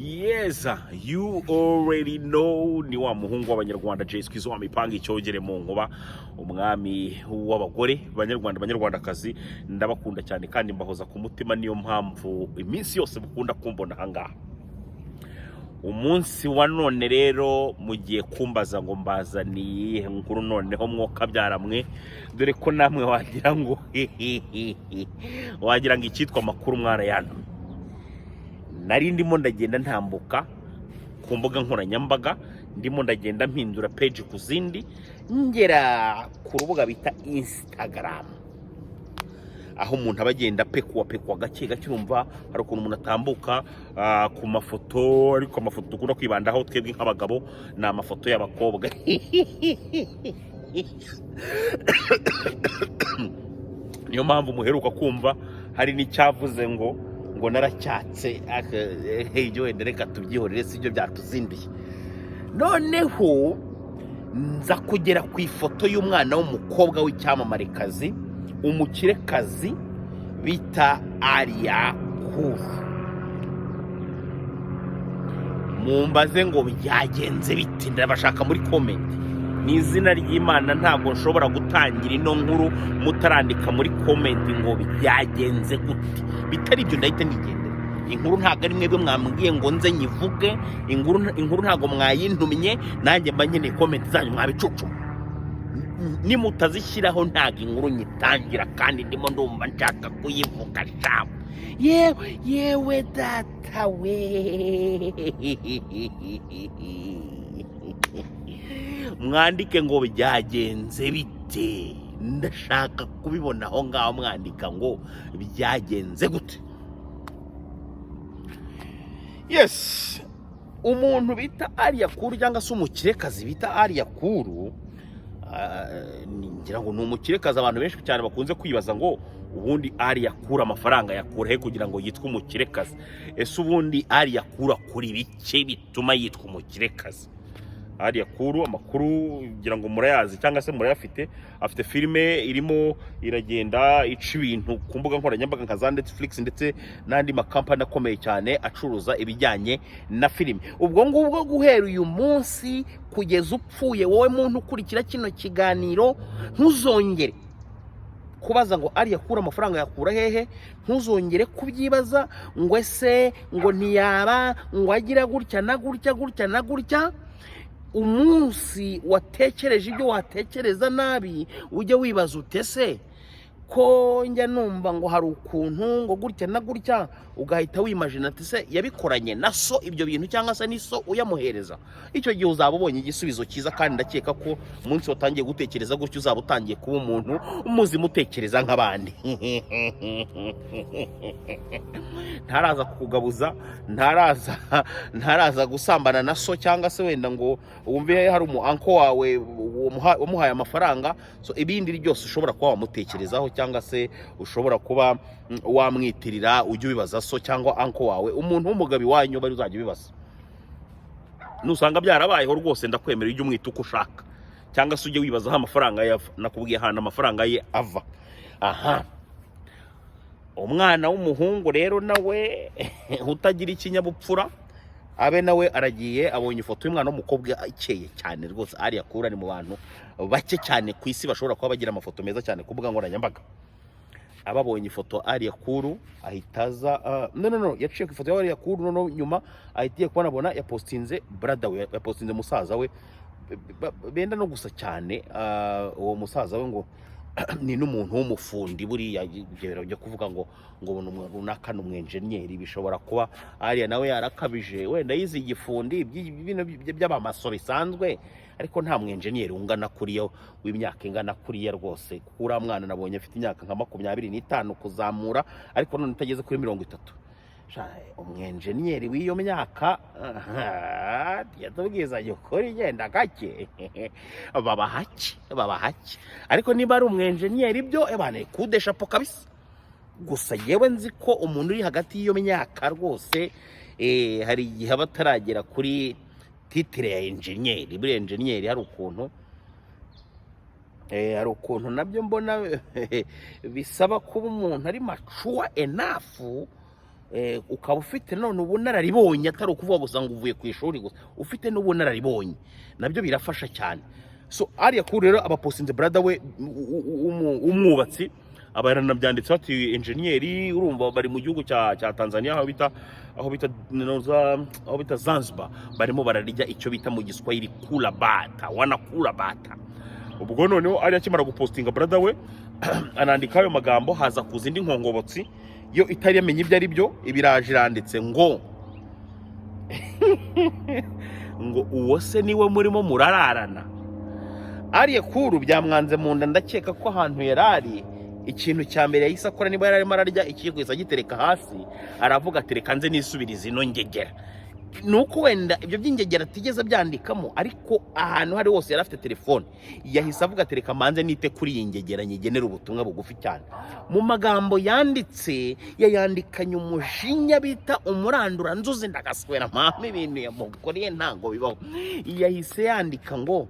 Yes, you already know, ni wa muhungu w'Abanyarwanda Jay Squeeze wa mipanga icyogere mu nkuba, umwami w'abagore. Banyarwanda, Banyarwandakazi, ndabakunda cyane kandi mbahoza ku mutima, niyo mpamvu iminsi yose mukunda kumbona ahangaha. Umunsi wa none rero mugiye kumbaza ngo mbazaniye iyihe nkuru noneho mwokabyaramwe, dore ko namwe wagira ngo icyitwa amakuru mwarayantumye. Nari ndimo ndagenda ntambuka ku mbuga nkoranyambaga, ndimo ndagenda mpindura page ku zindi, ngera ku rubuga bita Instagram, aho umuntu aba agenda pekuwa pekuwa gake gake. Urumva hari ukuntu umuntu atambuka ku mafoto, ariko amafoto dukunda kwibandaho twebwe nk'abagabo ni amafoto y'abakobwa. Niyo mpamvu muheruka kumva hari n'icyavuze ngo naracyatse. Ibyo wenda reka tubyihorere, si ibyo byatuzinduye. Noneho nza kugera ku ifoto y'umwana w'umukobwa w'icyamamarekazi, umukirekazi bita Alliah Cool. Mumbaze ngo byagenze bite? Ndabashaka muri comment. Ni izina ry'Imana, ntabwo nshobora gutangira ino nkuru mutarandika muri comment ngo byagenze gute. Bitari ibyo ndahita nigendera. Inkuru ntabwo ari mwebwe mwambwiye ngo nze nyivuge, inkuru ntabwo mwayintumye, nanjye mba nkeneye comment zanyu mwabicucu. Nimutazishyiraho ntabwo inkuru nyitangira, kandi ndimo ndumva nshaka kuyivuga shabu. Yewe yewe data we, mwandike ngo byagenze bite, ndashaka kubibona aho ngaho mwandika ngo byagenze gute. Yes, umuntu bita Alliah Cool cyangwa se umukirekazi bita Alliah Cool, ngira ngo ni umukirekazi. Abantu benshi cyane bakunze kwibaza ngo ubundi Alliah Cool amafaranga yakura he kugira ngo yitwe umukirekazi? Ese ubundi Alliah Cool akora ibiki bituma yitwa umukirekazi? Alliah Cool, amakuru ngira ngo murayazi cyangwa se murayafite, afite filime irimo iragenda ica ibintu ku mbuga nkoranyambaga nka za Netflix ndetse n'andi makampani akomeye cyane acuruza ibijyanye na filime. Ubwo ngubwo guhera uyu munsi kugeza upfuye, wowe muntu ukurikira kino kiganiro, ntuzongere kubaza ngo Alliah Cool amafaranga yakura hehe. Ntuzongere kubyibaza ngo ese ngo ntiyaba ngo agira gutya na gutya, gutya na gutya. Umunsi watekereje ibyo watekereza nabi, ujye wibaza utese ko njya numva ngo hari ukuntu ngo gutya na gutya, ugahita wimajina ati se yabikoranye na so ibyo bintu, cyangwa se ni so uyamuhereza? Icyo gihe uzaba ubonye igisubizo cyiza, kandi ndakeka ko umunsi watangiye gutekereza gutyo uzaba utangiye kuba umuntu muzima utekereza nk'abandi. Ntaraza kukugabuza, ntaraza gusambana na so, cyangwa se wenda ngo wumve hari umu uncle wawe wamuhaye amafaranga. So ibindi byose ushobora kuba wamutekerezaho cyangwa se ushobora kuba wamwitirira, ujye ubibaza so cyangwa uncle wawe, umuntu w'umugabo iwanyu bari uzajya ubibaza. Nusanga byarabayeho rwose, ndakwemera ujye umwita uko ushaka, cyangwa se ujye wibaza aho amafaranga ye ava. Nakubwiye ahantu amafaranga ye ava. Aha umwana w'umuhungu rero nawe utagira ikinyabupfura, abe nawe aragiye abonye ifoto y'umwana w'umukobwa ikeye cyane rwose. Alliah Cool ni mu bantu bake cyane ku isi bashobora kuba bagira amafoto meza cyane ku mbuga nkoranyambaga. Ababonye ifoto Alliah Cool ahita aza, no no no, yaciye ku ifoto ya Alliah Cool, no nyuma ahita igiye kubona abona yapostinze brother we, yapostinze musaza we benda no gusa cyane. Uwo musaza we ngo ni n'umuntu w'umufundi. Buriya ibyo byo kuvuga ngo runaka ni umwenjeniyeri, bishobora kuba Alliah nawe yarakabije, wenda yize igifundi bino by'abamaso bisanzwe, ariko nta mwenjeniyeri ungana kuriya w'imyaka ingana kuriya rwose, kuko uriya mwana nabonye afite imyaka nka 25 kuzamura, ariko none itageze kuri 30. Umwenjeniyeri w'iyo myaka, yatubwizanye ukuri, igenda gake, baba hake, baba hake. Ariko niba ari umwenjeniyeri byo ebane kudeshapo kabisa. Gusa yewe nzi ko umuntu uri hagati y'iyo myaka rwose, hari igihe aba ataragera kuri titre ya enjeniyeri. Buriya enjeniyeri hari ukuntu nabyo mbona bisaba kuba umuntu ari mature enough. Ukaba ufite none ubunararibonye, atari ukuvuga gusa ngo uvuye ku ishuri gusa, ufite n'ubunararibonye, nabyo birafasha cyane. So Alliah Cool rero abapostinze brother we w'umwubatsi, aba yaranabyanditseho ati enjeniyeri. Urumva bari mu gihugu cya Tanzania, aho bita Zanzibar, barimo bararya icyo bita mu Giswahili kula bata, wanakula bata. Ubwo noneho ari akimara gupostinga brother we anandika ayo magambo, haza kuza indi nkongobotsi yo itari yamenye ibyo ari byo, ibiraje iranditse ngo uwo se niwe murimo murararana? Alliah Cool byamwanze mu nda. Ndakeka ko ahantu yari ari, ikintu cya mbere yahise akora, niba yari arimo ararya ikiyiko yahise agitereka hasi, aravuga ati: "Reka nze nisubirize ino ngegera." Ni uko wenda ibyo by'ingegera atigeze abyandikamo, ariko ahantu hari hose yari afite telefone, yahise avuga ati: "Reka mbanze nite kuri iyi ngegera, nyigenere ubutumwa bugufi cyane." Mu magambo yanditse, yayandikanye umujinya bita umuranduranzuzi. Ndagaswera mama, ibintu yamukoreye ntabwo bibaho. Yahise yandika ngo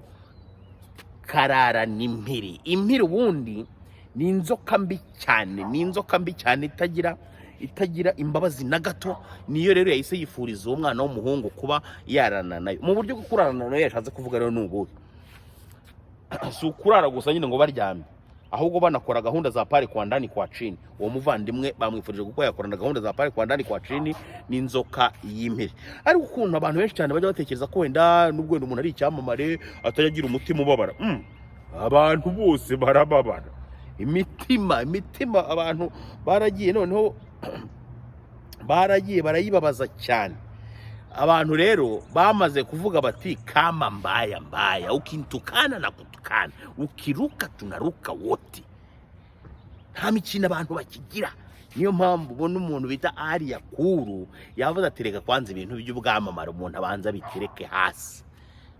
kararana impiri. Impiri ubundi ni inzoka mbi cyane, ni inzoka mbi cyane itagira imbabazi na gato. Niyo rero yahise yifuriza uwo mwana w'umuhungu kuba yarana nayo. Mu buryo bwo kurarana nayo yashatse kuvuga rero ni ubuhe? Si ukurara gusa nyine ngo baryamye, ahubwo banakora gahunda za pale kwa ndani kwa chini. Uwo muvandimwe bamwifurije kuko yakorana gahunda za pale kwa ndani kwa chini n'inzoka y'impiri. Ariko ukuntu abantu benshi cyane bajya batekereza ko wenda nubwo wenda umuntu ari icyamamare atajya agira umutima ubabara. Abantu bose barababara. Imitima abantu baragiye, noneho baragiye barayibabaza cyane. Abantu rero bamaze kuvuga bati: "Kama mbaya mbaya, ukintukana na kutukana, ukiruka tunaruka wote." Nta mikino abantu bakigira. Niyo mpamvu ubona umuntu bita Alliah Cool yavuze ati: "Reka kwanza ibintu by'ubwamamare umuntu abanza bitereke hasi,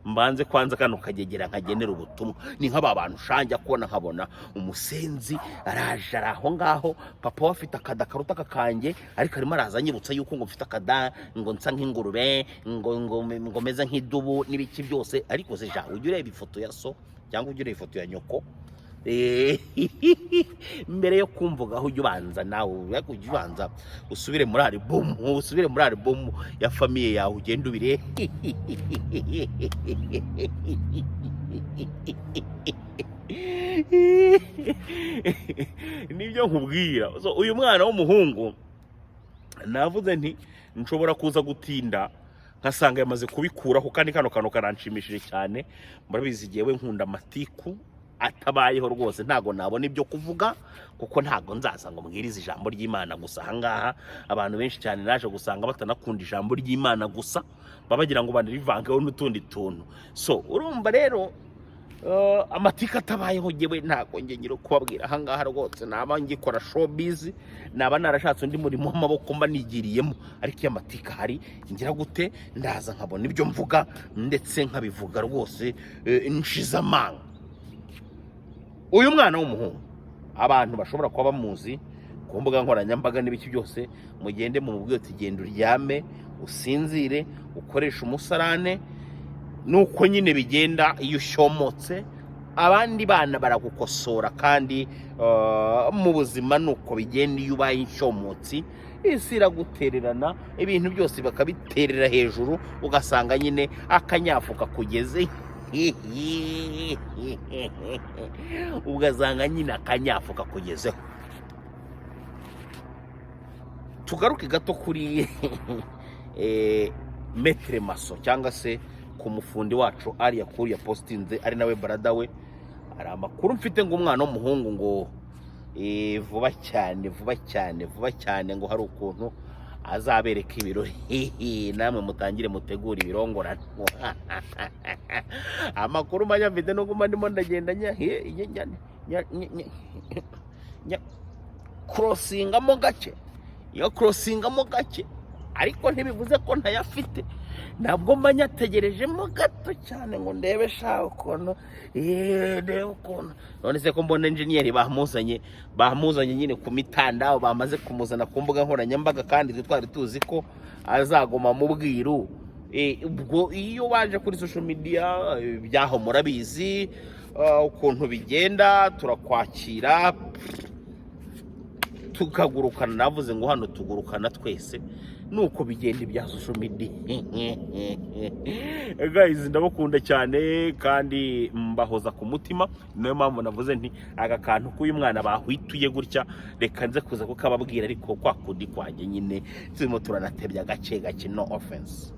mbanze kwanza kano kagegera nkagenera ubutumwa." Ni nk'aba bantu ushanjya kubona nkabona umusenzi araje, ari aho ngaho, papa we afite akada karuta aka kanjye, ariko arimo araza anyibutsa yuko ngo mfite akada, ngo nsa nk'ingurube, ngo meze nk'idubu n'ibiki byose. Ariko se ja ujya ureba ifoto ya so cyangwa ujya ureba ifoto ya nyoko? Mbere yo kumvugaho ujya ubanza nawe, ujya ubanza usubire muri album, usubire muri album ya famille yawe, ugende ubire. Nibyo nkubwira. So, uyu mwana w'umuhungu navuze nti nshobora kuza gutinda nkasanga yamaze kubikuraho, kandi kano kantu karanshimishije cyane. Murabizi, igihe nkunda amatiku atabayeho rwose ntago nabona ibyo kuvuga, kuko ntago nzaza ngo mbwirize ijambo ry'Imana gusa. Ahangaha abantu benshi cyane naje gusanga batanakunda ijambo ry'Imana gusa, baba bagira ngo banarivangeho n'utundi tuntu. So urumva rero, amatiku atabayeho ngewe ntago njye ngira kubabwira ahangaha rwose. Naba ngikora showbiz, naba narashatse undi murimo w'amaboko mba nigiriyemo. Ariko iyo amatiku ahari, ngira gute? Ndaza nkabona ibyo mvuga, ndetse nkabivuga rwose nshize amanga. Uyu mwana w'umuhungu abantu bashobora kuba bamuzi ku mbuga nkoranyambaga n'ibiki byose, mugende mumubwire uti: "Genda uryame usinzire, ukoreshe umusarane." Nuko nyine bigenda iyo ushyomotse, abandi bana baragukosora. Kandi mu buzima nuko bigenda, iyo ubaye inshyomotsi isi iragutererana, ibintu byose bakabiterera hejuru, ugasanga nyine akanyafu kakugeze, ugasanga nyine akanyafu kakugezeho. Tugaruke gato kuri maître maçon cyangwa se ku mufundi wacu Alliah Cool yapositinze, ari nawe brother we. Hari amakuru mfite ngo umwana w'umuhungu ngo vuba cyane, vuba cyane, vuba cyane, ngo hari ukuntu azabereka ibirori. Namwe mutangire mutegure ibirongorano. Amakuru manya mfite nuko mba ndimo ndagenda nya korosingamo gake, iyo korosingamo gake, ariko ntibivuze ko ntayafite. Ntabwo mba nyategerejemo gato cyane ngo ndebe sha ukuntu, ndebe ukuntu. None se ko mbona enjeniyeri bamuzanye nyine ku mitandao, bamaze kumuzana ku mbuga nkoranyambaga, kandi twe twari tuzi ko azaguma mu bwiru. Ubwo iyo waje kuri social media, byaho murabizi ukuntu bigenda, turakwakira. Tukagurukana. Navuze ngo hano tugurukana twese, nuko bigenda ibya social media. Guys, ndabakunda cyane kandi mbahoza ku mutima. Niyo mpamvu navuze nti aka kantu k'uyu mwana bahwituye gutya, reka nze kuza kukababwira, ariko kwa kundi kwanjye nyine turimo turanatebya gake gake. No offense.